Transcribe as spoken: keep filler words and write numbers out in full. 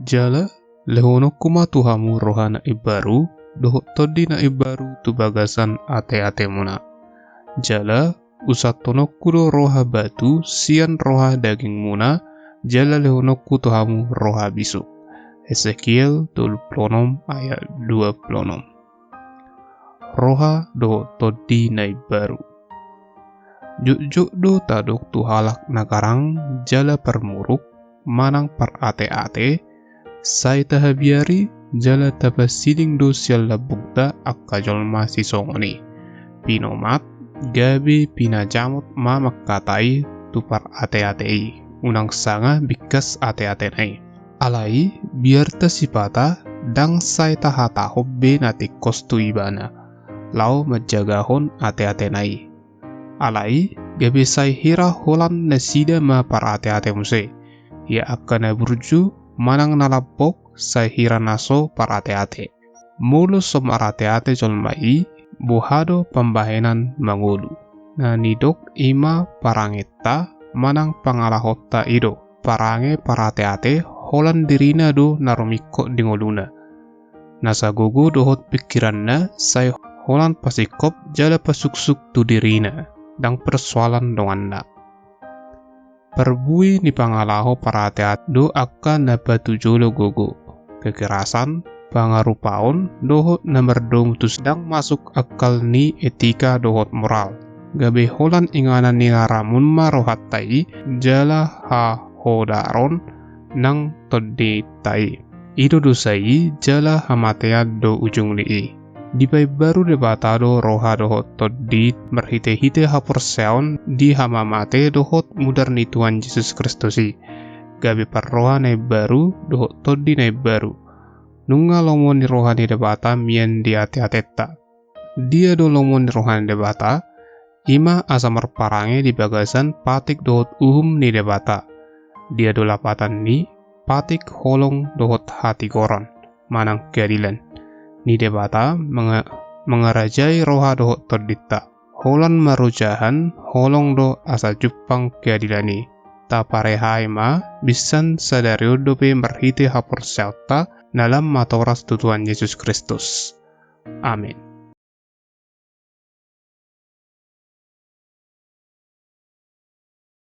Jala lehononku ma tu hamu roha na imbaru, dohot tondi na imbaru tu bagasan ateatemuna. Jala usantononku do roha batu sian roha dagingmuna, jala lehononku tu hamu roha bisuk. Hesekiel tolu pulu onom ayat dua pulu onom. Roha dohot tondi na imbaru. Jotjot do tadok tu halak na garang jala parmuruk manang parateate, sai tahabiari jala tapasiding do sian lambungta angka jolma sisongon i. Pinomat gabe pinajamot ma mangkatai tu parateate i, unang sanga bingkas ateatena i. Alai biarta sipata ndang sai tahatahon be na tingkos tu ibana, laho manjagahon ateatena i. Alai gabe sai hira holan nasida ma parateate muse, ia angka na burju manang na lambok sai hira na so parateate. Molo so marateate jolma i, boha do pambahenan mangolu? Na nidok i ma parangenta manang pangalahonta i do. Parange parateate holan dirina do na rumingkot di ngoluna. Nasa gogo dohot pingkiranna sai holan pasingkop jala pasuksuk tu dirina, ndang persoalan donganna. Parbue ni pangalaho parateate do angka na patujolo gogo, kekerasan, pangarupaon dohot na mardomu tu si ndang masuk akal ni etika dohot moral. Gabe holan inganan ni laramun ma rohanta i jala hahodaron nang tondinta i. I do dosa i jala hamatean do ujungni i. Dipaimbaru Debata do roha dohot tondi marhitehite haporseaon di hamamate dohot mudar ni Tuhan Jesus Kristus i, gabe parroha na imbaru dohot tondi na imbaru. Nunga lomo ni roha ni Debata mian di ateatenta. Dia do lomo ni roha ni Debata? I ma asa marparange di bagasan patik dohot uhum ni Debata. Dia do lapatan ni patik, holong dohot hatigoran manang keadilan ni Debata manga-, mangarajai roha dohot tondinta. Holan marojahan holong do asa jumpang keadilan i. Taparehai ma binsan sadari on dope marhite haporseaonta na lam matoras tu Tuhan Jesus Kristus. Amen.